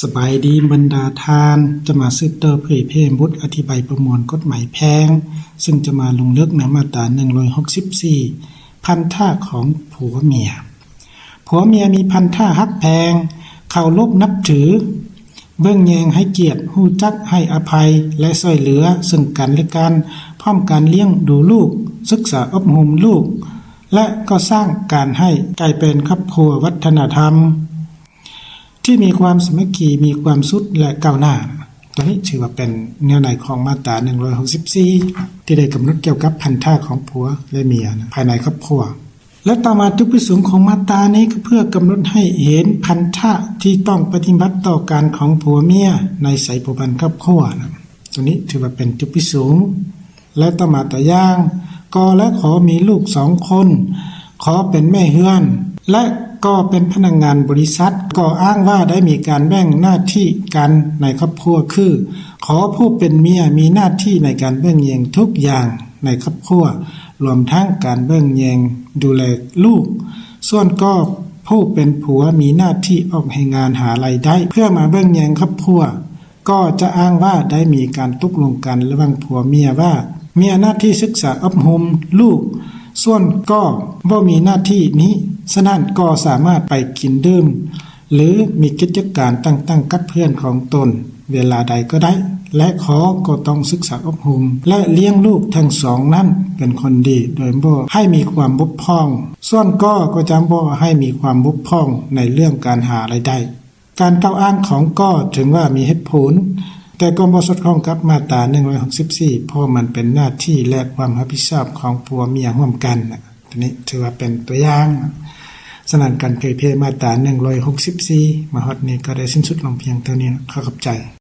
ສະບາຍດີບັນດາທ່ານ, ຈະມາສືບຕໍ່ເຜີຍແຜ່ບົດອະທິບາຍປະມວນກົດໝາຍແພ່ງ, ເຊິ່ງຈະມາລົງເລິກໃນມາດຕາໜຶ່ງຮ້ອຍຫົກສິບສີ່ ພັນທະຂອງຜົວເມຍ. ຜົວເມຍມີພັນທະຮັກແພງ, ເຄົາລົບນັບຖື, ເບິ່ງແຍງໃຫ້ກຽດ, ຮູ້ຈັກໃຫ້ອະໄພ ແລະ ຊ່ວຍເຫຼືອເຊິ່ງກັນ ແລະ ກັນ, ພ້ອມການລ້ຽງດູລູກ, ສຶກສາອົບຮົມລູກ ແລະ ກໍ່ສ້າງການໃຫ້ກາຍເປັນຄອບຄົວວັດທະນະທຳ ທີ່ມີຄວາມສາມັກຄີ, ມີຄວາມສຸດ ແລະ ກ້າວໜ້າ. ຕົວນີ້ຖືວ່າເປັນເນື້ອໃນຂອງມາດຕາໜຶ່ງຮ້ອຍຫົກສິບສີ່ ທີ່ໄດ້ກຳນົດກ່ຽວກັບພັນທະຂອງຜົວ ແລະ ເມຍນະ ພາຍໃນຄອບຄົວ. ແລະ ຕໍ່ມາຈຸດປະສົງຂອງມາດຕານີ້ ກໍເພື່ອກຳນົດໃຫ້ເຫັນພັນທະທີ່ຕ້ອງປະຕິບັດຕໍ່ກັນຂອງຜົວເມຍໃນໃນພົວພັນຄອບຄົວນະ. ຕົວນີ້ຖືວ່າເປັນຈຸດປະສົງ. ແລະ ຕໍ່ມາຕົວຢ່າງ, ກໍ ແລະ ຂໍມີລູກສອງຄົນ, ຂໍເປັນແມ່ເຮືອນ ແລະ ກໍເປັນພະນັກງານບໍລິສັດ, ກໍອ້າງວ່າໄດ້ມີການແບ່ງໜ້າທີ່ກັນໃນຄອບຄົວ ຄື ຂໍຜູ້ເປັນເມຍມີໜ້າທີ່ໃນການເບິ່ງແຍງທຸກຢ່າງໃນຄອບຄົວ, ລວມທັງການເບິ່ງແຍງດູແລລູກ, ສ່ວນກໍຜູ້ເປັນຜົວມີໜ້າທີ່ອອກແຮງງານຫາລາຍໄດ້ເພື່ອມາເບິ່ງແຍງຄອບຄົວ. ກໍຈະອ້າງວ່າໄດ້ມີການຕົກລົງກັນລະຫວ່າງຜົວເມຍວ່າ ເມຍໜ້າທີ່ສຶກສາອົບຮົມລູກ, ສ່ວນກໍບໍ່ມີໜ້າທີ່ນີ້, ສະນັ້ນກໍສາມາດໄປກິນດື່ມ ຫຼື ມີກິດຈະການຕ່າງໆກັບເພື່ອນຂອງຕົນເວລາໃດກໍໄດ້ ແລະ ຂໍກໍຕ້ອງສຶກສາອົບຮົມ ແລະ ລ້ຽງລູກທັງສອງນັ້ນເປັນຄົນດີ ໂດຍບໍ່ໃຫ້ມີຄວາມບົກຜ່ອງ, ສ່ວນກໍກໍຈະບໍ່ໃຫ້ມີຄວາມບົກຜ່ອງໃນເລື່ອງການຫາລາຍໄດ້. ການກ່າວອ້າງຂອງກໍເຖິງວ່າມີເຫດຜົນ, ແຕ່ກໍບໍ່ສອດຄ່ອງກັບມາດຕາໜຶ່ງຮ້ອຍຫົກສິບສີ່ ເພາະມັນເປັນໜ້າທີ່ ແລະ ຄວາມຮັບຜິດຊອບຂອງຜົວເມຍຮ່ວມກັນນະ. ຕົວນີ້ຖືວ່າເປັນຕົວຢ່າງ. ສະນັ້ນ ການເຜີຍແຜ່ມາດຕາໜຶ່ງຮ້ອຍຫົກສິບສີ່ ມາຮອດນີ້ກໍໄດ້ສິ້ນສຸດລົງພຽງເທົ່ານີ້ນະ. ຂໍຂອບໃຈ.